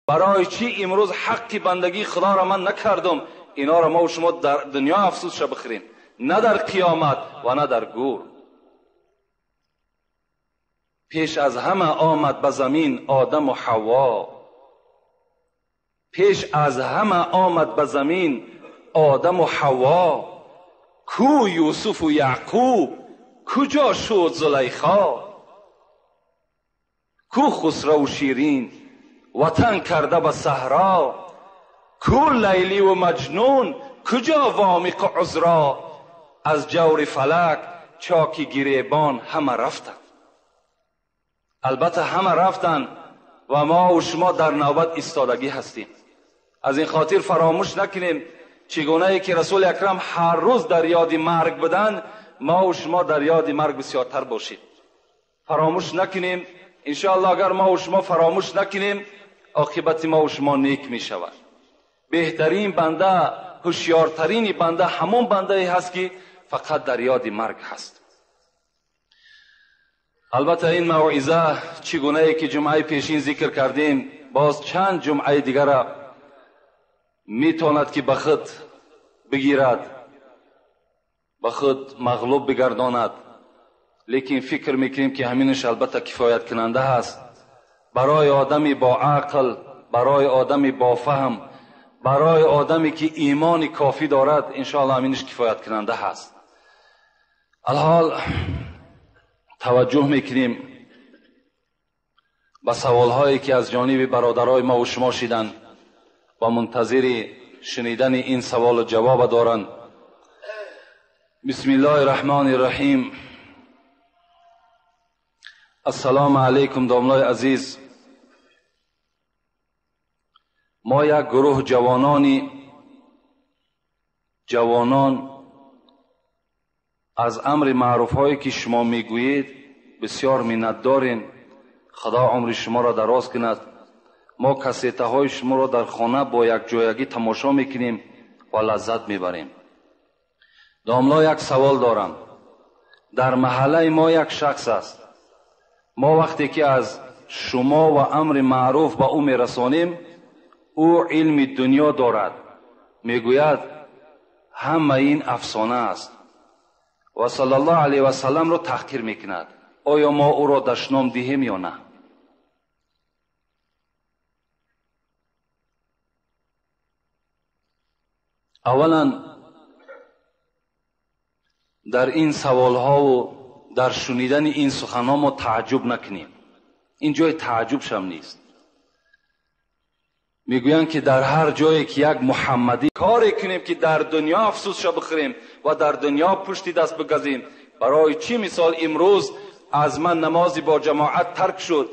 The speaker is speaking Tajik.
Барои чӣ имрӯз ҳаққи бандагии Худоро ман накардам? Инҳоро мо шумо дар дунё афсӯсша бихӯрем, на дар қиёмат ва на дар гӯр. Пеш аз ҳама омад ба замин Одам ва Ҳавво. Пеш аз ҳама омад ба замин Одам ва Ҳавво. Ку Юсуф ва Яъқуб, куҷо шуд Зулайхо? Ку Хусрав Ширин, ватан карда ба саҳро? Ку Лайли ва Маҷнун, куҷо Вомиқ ва Узро? Аз ҷаври фалак чоки гиребон ҳама рафтанд. Албатта ҳама рафтанд ва мо ва шумо дар навбат истодагӣ ҳастем. Аз ин хотир фаромӯш накунем, чигунае ки Расули Акрам ҳар рӯз дар ёди марг буданд, мо ва шумо дар ёди марг бисёртар бошем. Фаромӯш накунем. Иншоаллоҳ агар мо ва шумо фаромӯш накунем, оқибати мо ва шумо нек мешавад. Беҳтарин банда, ҳушёртарини банда ҳамон бандае ҳаст ки фақат дар ёди марг ҳаст. Албатта ин мавъиза чигунае ки ҷумъаи пешин зикр кардем, боз чанд ҷумъаи дигара метавонад ки ба худ бигирад, ба худ мағлуб бигардонад. Лекин фикр мекунем ки ҳаминаш албатта кифояткунанда ҳаст барои одами бо ақл, барои одами бо фаҳм, барои одаме ки имони кофӣ дорад, иншоаллоҳ ҳаминаш кифояткунанда ҳаст. Алҳол таваҷҷӯҳ мекунем ба саволҳое ки аз ҷониби бародарои мо ва шумо шиданд ва мунтазири шунидани ин саволу ҷавоба доранд. Бисмиллоҳи раҳмони раҳим. Ассалому алайкум, домлои азиз. Мо як гурӯҳ ҷавонон аз амри маъруфҳое ки шумо мегӯед бисёр миннатдорем. Худо умри шуморо дароз кунад. Мо кассетаҳои шуморо дар хона бо якҷоягӣ тамошо мекунем ва лаззат мебарем. Домло, як савол дорам. Дар маҳаллаи мо як шахс аст. Мо вақте ки аз шумо ва амри маъруф ба ӯ мерасонем, ӯ илми дунё дорад. Мегӯяд ҳама ин афсона аст ва саллаллоҳу алайҳи васалламро таҳқир мекунад. Оё мо ӯро дашном диҳем ё на? Аввалан дар ин саволҳову дар шунидани ин суханҳо мо тааҷҷуб накунем. Ин ҷои тааҷҷубшам нест. Мегӯянд ки дар ҳар ҷое ки як муҳаммадӣ коре кунем ки дар дунё афсӯсша бихӯрем ва дар дунё пушти даст бигазем. Барои чӣ мисол имрӯз аз ман намози бо ҷамоат тарк шуд?